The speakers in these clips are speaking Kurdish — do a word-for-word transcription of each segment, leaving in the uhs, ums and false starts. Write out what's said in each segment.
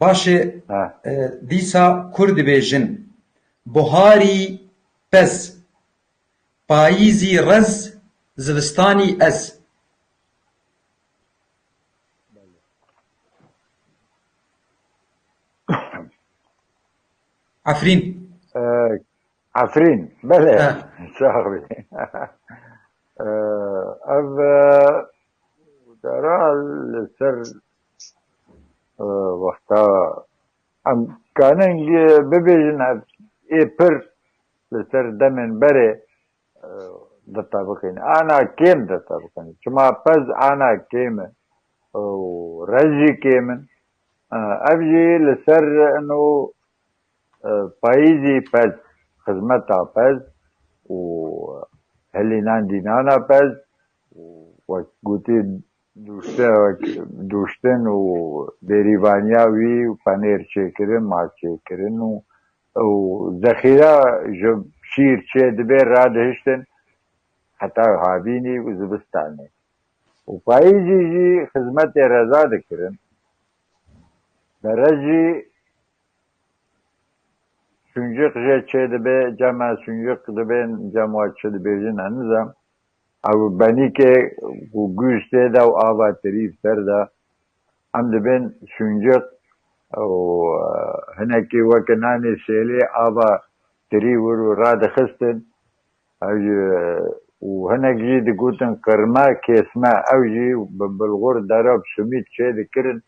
Baş e, e, dîsa kur dibêjin, buharî pez, payîzî rez, zivistanî ez. Efrîn. E, Efrîn, belê. He. Sax bî. E, ev, e, dara li ser, e, wexta em kanin bibêjin ev ê pir li ser demên berê, e, ditebiqîn. Ana kêm ditebiqîn. Çima pez ana kêm e û rez jî kêm in. E, ev jî li ser ino, e, payîzî pez, xizmeta pez û hilînan dînana pez û wek gotî duşte-, duştin û bêrîvaniya wî û penêr çêkirin, mast çêkirin û, û zexîra ji şîr çê dibe radihiştin heta havînî û zivistanê. Û payîzî jî xizmetê reza dikirin. Berez jî sûnciq jê çê dibe, cema sûnciq dibên, cema çi dibêjin, ez nizam. Ew benîkê ku gûz tê de û ava tirî ser de, em dibên sûnciq û, e, hinekî weke nanê sêlê ava tirî wir û radixistin. Ew jî, û hinek jî digotin qirme, kêsme, ew jî bi bilxur dera bi simîd çê dikirin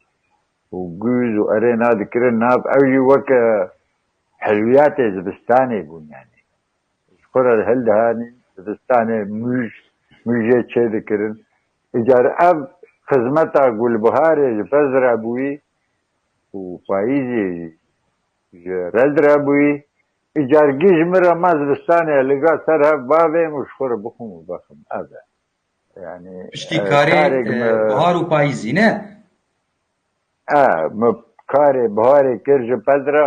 û gûz û erê nadikirin nav. Ew jî weke helwiyatê zivistanê bûn, yanî. Ji xwe re hildihanîn, zivistanê mûj, mûjê çê dikirin. Îcar ev xizmeta gulbiharê ji pez re bûyî û payîzê jî ji rez re bûyî. Îcar gî ji min re ma zivistanê liga ser hev bavêm û ji xwe re bixwim û bexim. Ev e. Yanî, Piştî e, karê, karek e, me bihar û payîzî ne? E, me karê biharê kir ji pez re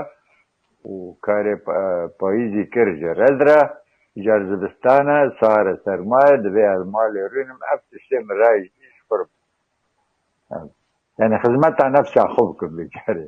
û karê pa-, payîzî kir ji rez re. Îcar zivistane, sare sermaye, divê ez malê rûnim, ev tiştê min rayî ji xwe re. Yani xizmeta nefsa xwe bikim vê carê.